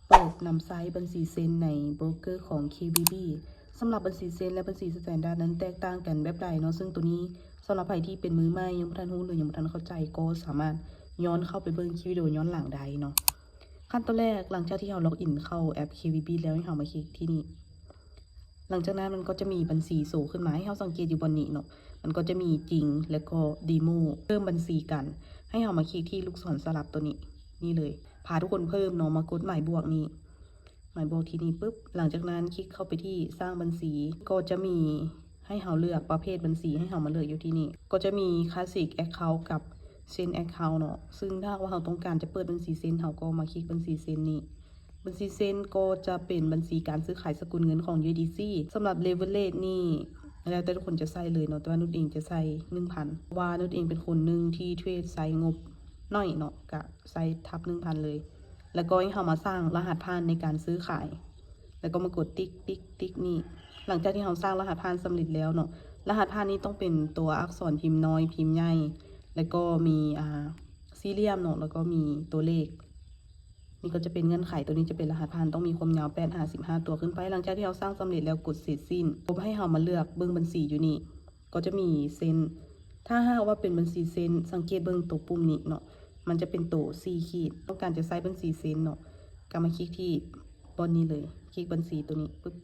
ເປີດນຳໃຊ້ບັນຊີເຊັນໃນໂບຣກເກີຂອງ ເຄບີບີ. ສຳລັບບັນຊີເຊັນ ແລະ ບັນຊີສະແຕນດາດນັ້ນແຕກຕ່າງກັນແບບໃດເນາະ, ເຊິ່ງໂຕນີ້ສຳລັບໃຜທີ່ເປັນມືໃໝ່ ຍັງບໍ່ທັນຮູ້ ຫຼື ຍັງບໍ່ທັນເຂົ້າໃຈ ກໍສາມາດຍ້ອນເຂົ້າໄປເບິ່ງຄລິບວິດີໂອຍ້ອນຫຼັງໄດ້ເນາະ. ຂັ້ນຕອນແລກ ຫຼັງຈາກທີ່ເຮົາລັອກອິນເຂົ້າແອັບ ເຄບີບີ ແລ້ວ ໃຫ້ເຮົາມາຄລິກທີ່ນີ້. ຫຼັງຈາກນັ້ນມັນກໍຈະມີບັນຊີໂຊຂຶ້ນມາ ໃຫ້ເຮົາສັງເກດຢູ່ບ່ອນນີ້ເນາະ, ມັນກໍຈະມີຈິງ ແລ້ວກໍເດໂມ ເພີ່ມບັນຊີກັນ. ໃຫ້ເຮົາມາຄລິກທີ່ລູກສອນສະຫຼັບໂຕນີ້ ນີ້ເລີຍ, ພາທຸກຄົນເພີ່ມເນາະ ມາກົດໝາຍບວກນີ້ ໝາຍບວກທີ່ນີ້ປຶບ. ຫຼັງຈາກນັ້ນຄລິກເຂົ້າໄປທີ່ສ້າງບັນຊີ ກໍຈະມີໃຫ້ເຮົາເລືອກປະເພດບັນຊີ ໃຫ້ເຮົາມາເລືອກຢູ່ທີ່ນີ້. ກໍຈະມີ Classic Account ກັບ Zen Account ເນາະ, ຊຶ່ງຖ້າຫາກວ່າເຮົາຕ້ອງການຈະເປີດບັນຊີ Zen ເຮົາກໍມາຄລິກບັນຊີ Zen ນີ້. ບັນຊີ Zen ກໍຈະເປັນບັນຊີການຊື້ຂາຍສະກຸນເງິນຂອງ USDC. ສຳລັບ leverage ນີ້ແລ້ວແຕ່ທຸກຄົນຈະໃຊ້ເລີຍເນາະ, ແຕ່ວ່ານຸດເອງຈະໃຊ້ໜຶ່ງພັນ ເພາະວ່ານຸດເອງເປັນຄົນໜຶ່ງທີ່ເທຣດໃຊ້ງົບໜ້ອຍເນາະ, ກະໃຊ້ທັບໜຶ່ງພັນເລີຍ. ແລ້ວກໍໃຫ້ເຮົາມາສ້າງລະຫັດຜ່ານໃນການຊື້ຂາຍ ແລ້ວກໍມາກົດຕິກ ຕິກ ຕິກນີ້. ຫຼັງຈາກທີ່ເຮົາສ້າງລະຫັດຜ່ານສຳເລັດແລ້ວເນາະ, ລະຫັດຜ່ານນີ້ຕ້ອງເປັນຕົວອັກສອນພິມນ້ອຍ ພິມໃຫຍ່ ແລ້ວກໍມີ ອ່າ ສີ່ຫຼ່ຽມເນາະ, ແລ້ວກໍມີຕົວເລກ. ນີ້ກໍຈະເປັນເງື່ອນໄຂ, ຕົວນີ້ຈະເປັນລະຫັດຜ່ານ, ຕ້ອງມີຄວາມຍາວແປດຫາສິບຫ້າຕົວຂຶ້ນໄປ. ຫຼັງຈາກທີ່ເຮົາສ້າງສຳເລັດແລ້ວ ກົດເສດສິ້ນ, ກໍໃຫ້ເຮົາມາເລືອກເບິ່ງບັນຊີຢູ່ນີ້, ກໍຈະມີ Zen. ຖ້າຫາກວ່າເປັນບັນຊີ Zen ສັງເກດເບິ່ງຕົວປຸ່ມນີ້ເນາະ, ມັນຈະເປັນໂຕສີ່ຂີດ. ຕ້ອງການຈະໃຊ້ບັນຊີ Zen ເນາະ, ກໍມາຄລິກທີ່ບ່ອນນີ້ເລີຍ, ຄລິກບັນຊີຕົວນີ້ປຶບ.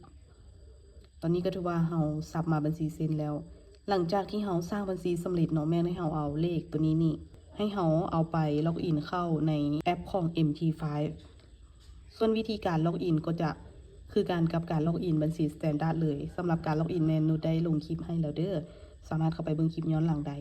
ຕອນນີ້ກໍຖືວ່າເຮົາສັບມາບັນຊີ Zen ແລ້ວ. ຫຼັງຈາກທີ່ເຮົາສ້າງບັນຊີສຳເລັດເນາະ, ແມ່ນໃຫ້ເຮົາເອົາເລກຕົວນີ້ນີ້ ໃຫ້ເຮົາເອົາໄປລັອກອິນເຂົ້າໃນແອັບຂອງ ເອັມທີໄຟ. ສ່ວນວິທີການລັອກອິນກໍຈະຄືກັນກັບການລັອກອິນບັນຊີສະແຕນດາດເລີຍ. ສຳລັບການລັອກອິນແມ່ນນຸດໄດ້ລົງຄລິບໃຫ້ແລ້ວເດີ້, ສາມາດເຂົ້າໄປເບິ່ງຄລິບຍ້ອນຫຼັງໄດ້.